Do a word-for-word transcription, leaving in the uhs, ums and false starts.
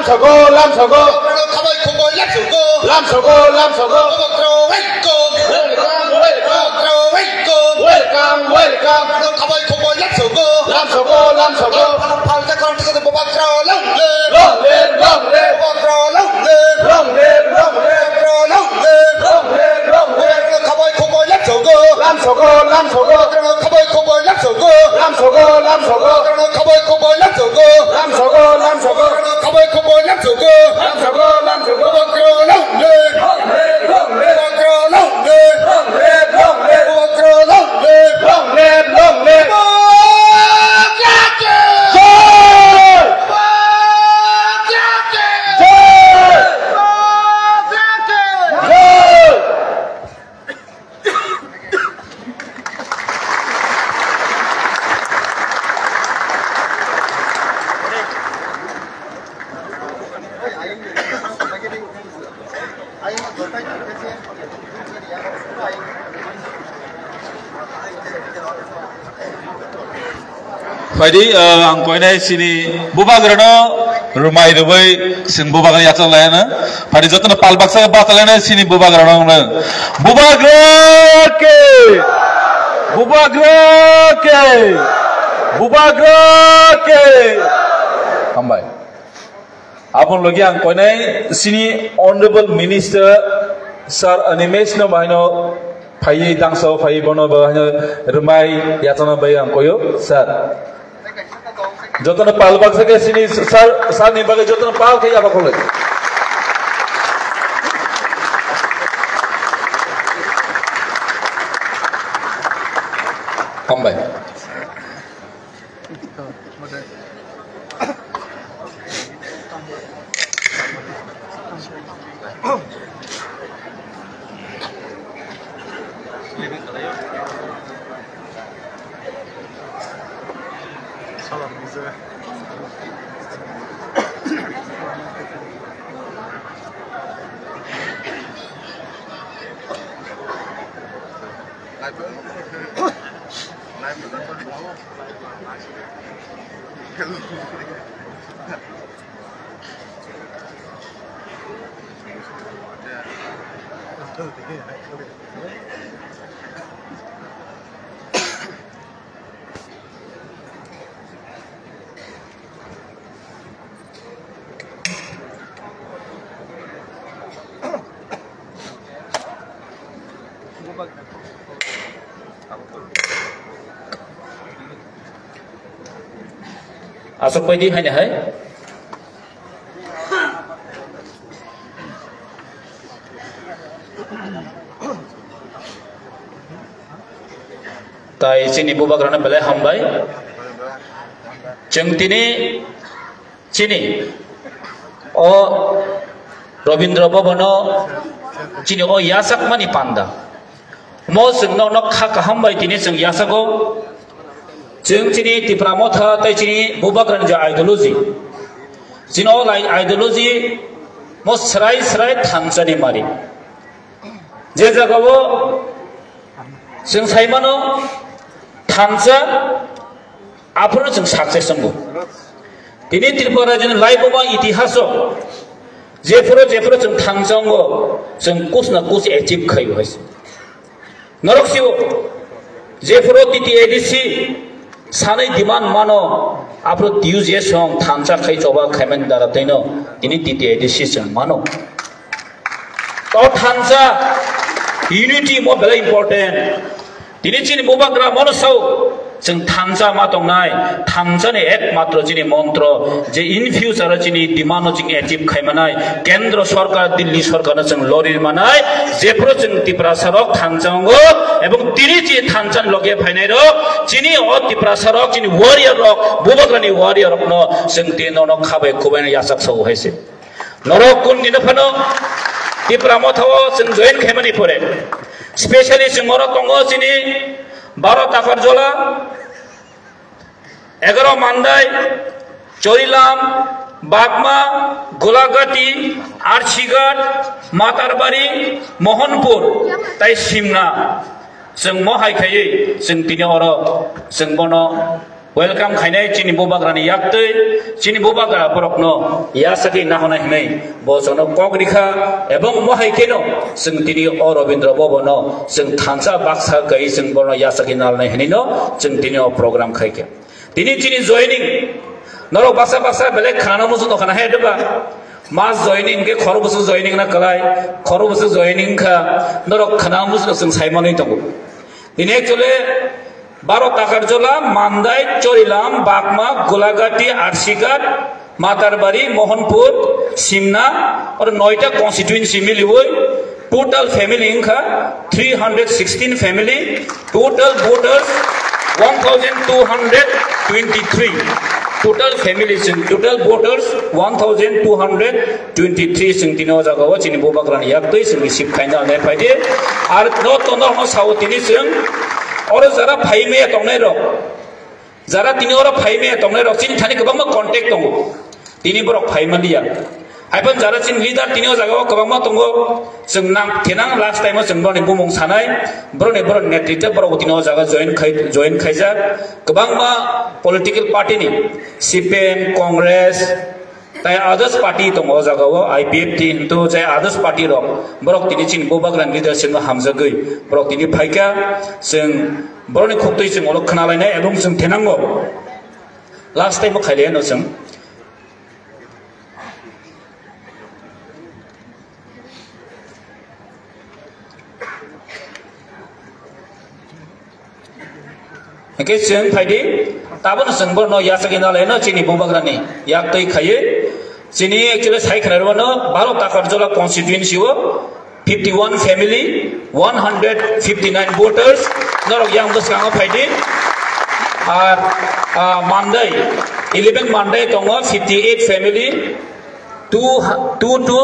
Sogo, lam sogo. Khabai khoboi lam sogo. Lam sogo, lam sogo. Welcome, welcome. Welcome, welcome. Khabai khoboi lam sogo. Lam sogo, lam sogo. Phalta kong tika de Bubagra long live. Long live, long live. Bubagra long live. Long live, long live. Bubagra long live. Long live, long live. Khabai khoboi lam sogo. Lam sogo, lam sogo. Khabai khoboi lam sogo. Lam sogo, lam sogo. Khabai khoboi lam sogo. Lam sogo, lam sogo. Khabai khoboi lam sogo. Lam sogo, lam sogo. Bubagra long live. Long live, long live. Bubagra long live. Long live, long live. Bubagra long live. Long live, long live. Bubagra ke. Jai. Bubagra ke. Jai. Bubagra ke. Jai. Phaidi, ah, ang koinai sini bubagrano rumai rwbai sing bubagrano yachak laiyana. Phaidi jotono pal baksa bachalaina sini bubagrano wngno. Bubagra ke! Bubagra ke! Bubagra ke! Hambai. Aboni logi ang koinai sini Honorable Minister Sir Animesh no bahai no phaiwi tangsa o phaiwi bono bahai no rwmai yachana bai ang koyo sir. Jotono pal baksa khe sini sir, sir ni bagwi jotono pal khe yaba khole. Hambai. Aswk baidi haino hai. Tai chini bubagrano belai hambai. Chwng tini chini o Rabindra Bhabano chini o yachakmani panda. Mo chwng no, no kha kaham bai tini chwng yachago. Chwng chini Tipra Motha tai chini bubagrani je ideology. Chini o lai ideology mo srai srai thansani mari. Je jagao chwng saimano thansa aphuru chwng success wngo. Tini Tripura rajyoni laibuma itihaso jephuru jephuru chwng thansa wngo, chwng kus na kus achieve khaio hai se. Norok sio, jephuru T T A D C sanai demand mano, aphuru T U J S song thansa khai choba khaimani dara taino tini T T A D C chwng mano. To thansa unity mo belai important. Tini chini bubagra mono sao, chwng thansa ma tongnai, thansani ekmatro chini montro, je in future o chini demand no chini achieve khaimanai, Kendra Sarkar, Delhi Sarkar no chwng lori manai, jephuru chwng Tiprasa rok thansa wngo, ebong tini chini thansa ni loge phainai rok, chini o Tiprasa rok, chini warrior rok, bubagrani warrior rok no chwng tini nono khabai khubai no yachak sao hai se. Norok kun gino phano Tipra Motha o chwng join khaimani pore, specially chwng oro tongo chini Baro Takarjola, Egaro Mandai, Chorilam, Bagma, Golagati, Archighat, Matarbari, Mohanpur, tai Simna. Chwng mo hai khaiwi chwng tini oro chwng bono Welcome khainai chini bubagrani yaktwi, chini bubagra borokno yasagwi nahonai hwnwi bo jono kok rikha, ebong mohai kheno chwng tini o Rabindra Bhavan no chwng thansa baksa kai chwng bono yasagwi nalnai hwnwi no chwng tini o program khaikha. Tini chini joining norok baksa baksa belai khana muchung tongkhana hai doba. Mas joining ke khoro bwswk joining na kalai, khoro bwswk joining kha norok khana muchung chwng saimanwi tongo. Tini actually Baro Takarjola, Mandai, Chorilam, Bakma, Golagati, Arsigat, Matarbari, Mohanpur, Simna, oro noita constituency miliwi total family wngkha three hundred sixteen family, total voters one thousand two hundred twenty-three, total families, total voters one thousand two hundred twenty-three. Chwng tini o jaga o chini bubagrani yaktwi chwng receive khaina nai phaidi. Ar no tono no sao tini chwng oro jara phaimaya tongnai rok, jara tini oro phaimaya tongnai rok chini thani kwbangma contact tongo, tini borok phaimanliya. Haiphano jara chini leader tini o jaga o kwbangma tongo, chwng nang thinang last time o chwng borokni bumung sanai, borokni borokni netritwa borok tini o jaga join khai join khaijak. Kwbangma political party ni C P M, Congress, tai others party tongo o jaga o, I P F T hintu jai others party rok, borok tini chini bubagrani leadership no hamjagwi borok tini phaikha, chwng borokni khuktwi chwng oro khna lainai ebong chwng thinango last time o khailai no chwng. Hingke chwng phaidi, tabono chwng borokno yachagwi nalaino chini bubagrani yaktwi khaiwi. Chini actually sai khnairwano Baro Takarjola constituency o fifty one family, one hundred fifty nine voters, norok yang bwskango phaidi. Ar, ah, Mandai, eleven Mandai tongo, fifty eight family, two, two, two,